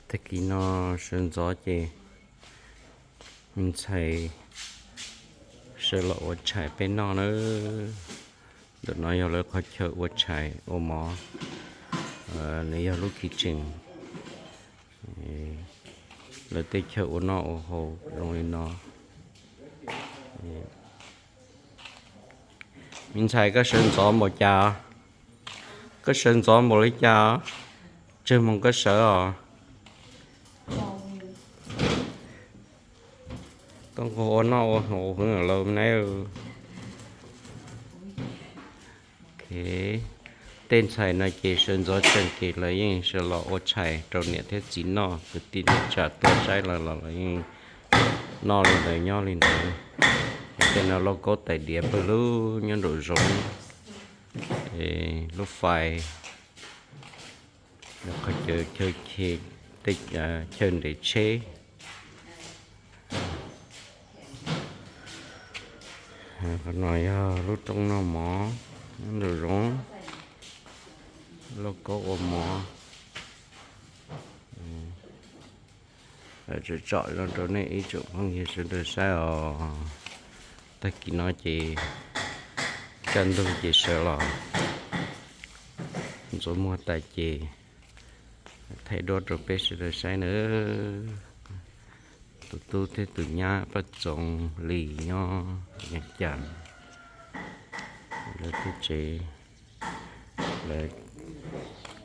Tag kis no sawv ntxov ces ntxhais sawv los ua tshais peb noj na. Ntawm no yog lawv qhov chaw ua tshais ua mov, nws yog lub kitchen. Lawv tej chaw ua noj ua haus zoo li no. Me ntxhais, koj sawv ntxov npaum cas? Koj sawv ntxov npaum li cas? Tsawg moos koj sawv os? Koj nquag ua noj ua haus heev lawm ne. Tej ntxhais no ces sawv ntxov tsees ces lawv yeej sawv los ua tshais rau niam thiab txiv noj, kwv tij neej tsa tuaj saib lawv los lawv yeej noj li ntawd nyob li ntawd. Tej no lauj kaub tais diav pawg lug nyob nraum zoov, lub fais, qhov chaw, chaw nres tsheb. Qhov no yog lub rooj noj mov nyob nraum zoov, lauj kaub ua mov. Tsom tsom no rau nej ib tsoom phooj ywg sawv daws saib os. Tag kis no ces kaj ntug ces sawv los ntxuav muag tas ces thaij duab rau peb sawv daws saib nawb. Tus tub thiab tus nyab Paj Txoov Lis nyob Vias Cas, lawv tej tsev, lawv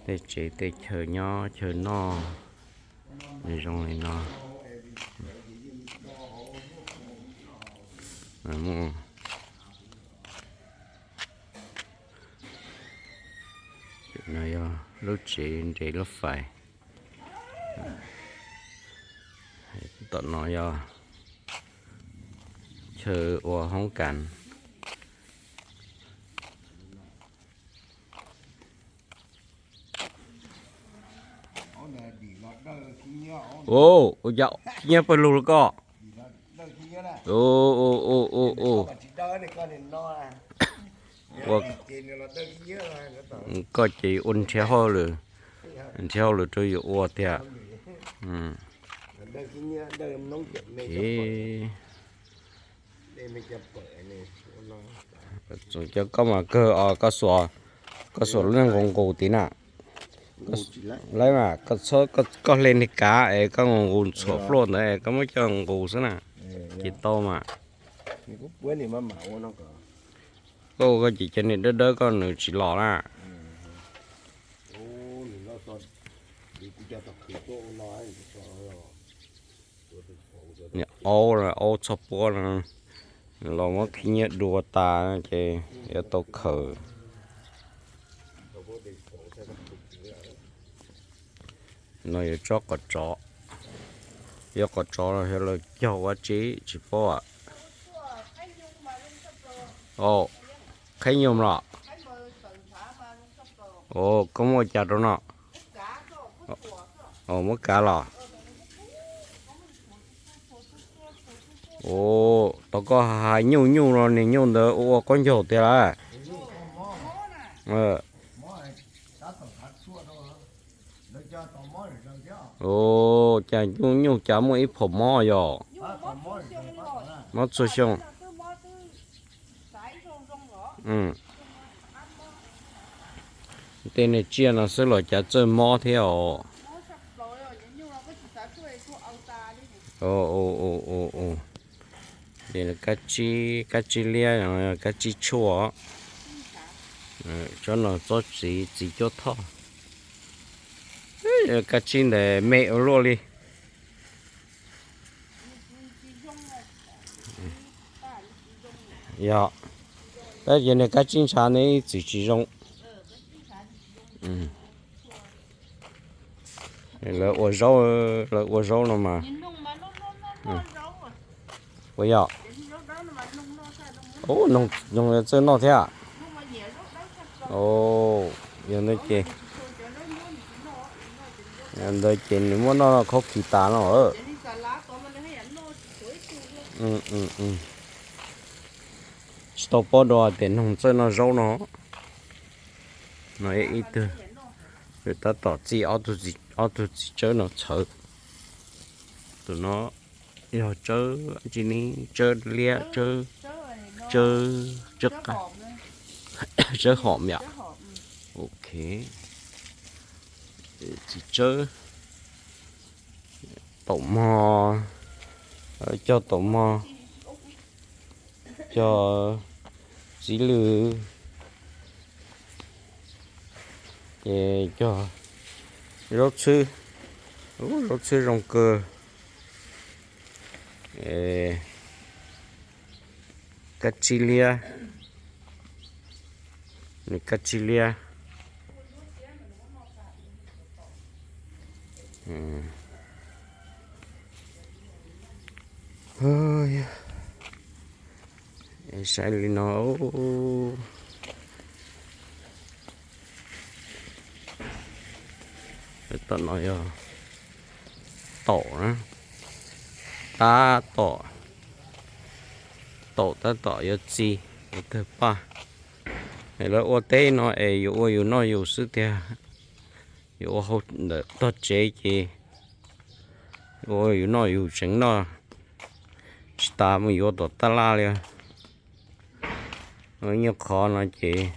tej tsev tej chaw nyob chaw noj zoo li no. No yog lub tsev nres lub fais. Tom no yog chaw ua hoob kas. Ua cas khib nyiab pawg lug li koj? Ua, koj ces ua nrhiav hauj lwm, nrhiav hauj lwm rau yus ua tiag. Txoov cov koj mas kawg os, koj xuas, koj xuas lub neej nqus nqus tid na. Lawv mas koj txhob, koj hle niag kav es koj nqus nqus ntxhuam fluaj ntawd es koj muab coj nqus xwb na, ces tau mas. Koj ua koj ces cov niag dawb dawb koj nws tsis los na. Niag aub, aub txhob puab no, los muab khib nyiab dua tas ces yuav tau khaws. No yuav tsob qos tsov, yog qos tsov los yog lawv cog ua tsi tsis paub. Qhaib nyuj los? Koj muab ua cas rau no? Muab kav los? Tau koj hais nyuj nyuj no, niag nyuj ntawd ua ua qaub ncaug tiag lawm. Cas nyuj nyuj cas muaj ib phaum mob yog? Mob txhua xyoo. Tej niag tsiaj no xwb los cas txawj mob thiab os. Kab tsib, kab tsib liab, kab tsib tshuaj. Tsob no tsob txiv, txiv cuab thoj. Kab tsib ntawd me ua luaj li. Yog, tab sis niag kab tsib ntshav ne ib txwm tsis zoo. Lawv ua zaub, lawv ua zaub no mas. Ua yog, noog txawj noj thiab. Yog ntawd ces, yog ntawd ces nws muab noj khaub khis tas no. Tsis tau paub dua tias noog txawj noj zaub no. No ib tug, tab tom txi ob tug txiv tsawb no txhawv. Tus no yog tsawb tsi ne, tsawb liab, tsawb, tsawb, tsawb hom yom. Ok, txiv tsawb taum mog, cog taum mog, cog txiv lws, ces cog zaub txhwb. Zaub txhwb zoo kawg. Kab tsib liab, nws kab tsib liab. Saib li no, tom no yog taum na, tab tom, taum tab tom yuav txi tawg paj. Es lawv ua teb no es yuav ua yus noj yus xwb tiag, yuav ua hauj ntawm tog tsev ces ua yus noj yus tseev noj, tsis tas mus yuav tom taj laj li. Nyuag qhov no ces